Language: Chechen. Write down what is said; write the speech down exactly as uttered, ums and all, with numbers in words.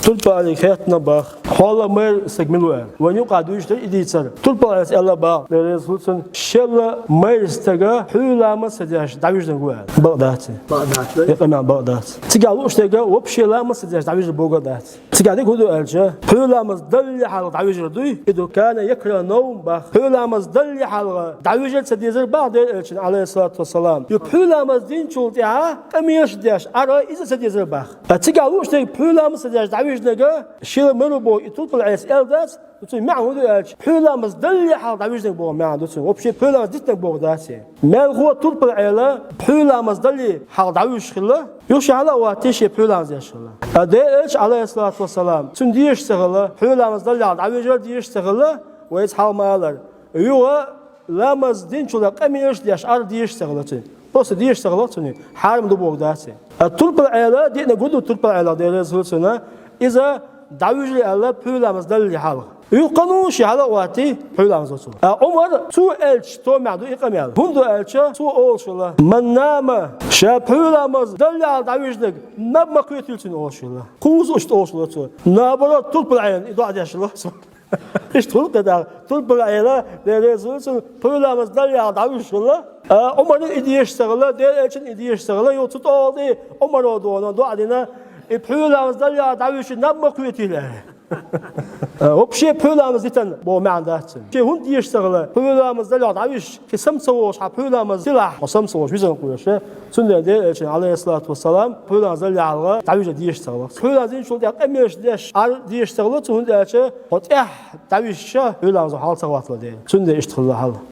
Турпал-Ӏелига хаьттина бах, хьол майра стаг мила ву аьлла. Вайна юкъахь дуьйцуш дара и дийцар. Турпал-Ӏелас аьлла бах, Дела реза хуьлда цунна, шел майра стаг пхьуьйламаз ца деш дӀавижнарг ву аьлла. Бакъ дац. Бакъ дац, да? И къамел бакъ дац. Цигахь лууш дерг вообще ламаз ца деш дӀавижар богар дац. Цигахь дика хӀун ду аьлча, пхьуьйламаз даллале хьалха дӀавижар дуй, и ду, «Кана якрахӀу ан-навм» бах. Пхьуьйламаз даллале хьалха дӀавижар ца дезар бах Делан Элчано, Ӏалайхиссалату вассалам. Юха пхьуьйламаз динчул тӀаьхьа къамелаш деш Ӏар иза ца дезар бах. А цигахь лууш дерг пхьуьйламаз ца деш дӀавижнарг шел майра ву боху и Турпал-Ӏелас аьлла дац, цуьнан маьӀна хӀун ду аьлча, пхьуьйламаз даллале хьалха дӀавижнарг боху маьӀна ду цуьнан. Вообще пхьуьйламаз дитинарг боху дац. Мелхо Турпал-Ӏела пхьуьйламаз даллале хьалха дӀавуьжуш хилла, юха ша хьала а ваттий, шен пхьуьйламаз деш хилла. Ткъа Делан Элча, Ӏалайхиссалату вассалам, цунна дезаш ца хилла, пхьуьйламаз даллале хьалха дӀавижар дезаш ца хилла, вай иза хьалха ма-аллара. Юха ламаз динчул тӀаьхьа къамелаш деш Ӏар дезаш ца хилла цуьнан. Просто дезаш ца хилла цуьнан, хьарам ду боху дац. А Турпал-Ӏела диънарг хӀун ду, Турпал-Ӏела, Дела реза хуьлда цунна, иза дӀавижар аьлла пхьуьйламаз даллале хьалха. Юха кхана а шен хьала а ваттий, пхьуьйламаз до цо. А Ӏумар, цо аьллачу томехь ду и къамел. ХӀунда аьлча, цо олуш хилла: «Ман нама», ша пхьуьйламаз даллале хьалха дӀавижнарг наб ма кхетийла цуьнан олуш хилла. Кхузза иштта олуш хилла цо. Наоборот, Турпал-Ӏелана и доӀа деш хилла цо. Иштта хуьлу кхидӀа, Турпал-Ӏела, Дела реза хуьлда цунна, пхьуьйламаз даллале хьалха дӀавуьжуш хилла. А Ӏумарна и дезаш ца хилла, Делан Элчана и дезаш ца хилла, юха цу тӀе Ӏумара а дона, доӀа дина, и пхьуьйламаз даллале хьалха дӀавижча наб ма кхетийла аьлла. А, вообще пхьуьйламаз дитина боху маьӀна дац цуьнан. Шен хӀунда дезаш ца хилла, пхьуьйламаз даллале хьалха дӀавижча, шен сама ца вогӀуш хьан пхьуьйламаз дилахь, хьо сама ца вогӀуш визан кхоьруш. Цундела Делан Элчано, Ӏалайхиссалату вассалам, пхьуьйламаз даллале хьалха дӀавижар дезаш ца хилла. Пхьуьйламаз динчул тӀаьхьа къамелаш деш Ӏар дезаш ца хилла цо, хӀунда аьлча хьо тӀаьхьа дӀавижча, пхьуьйламазо хьал ца хӀоттало дела. Цундела иштта хилла хьал.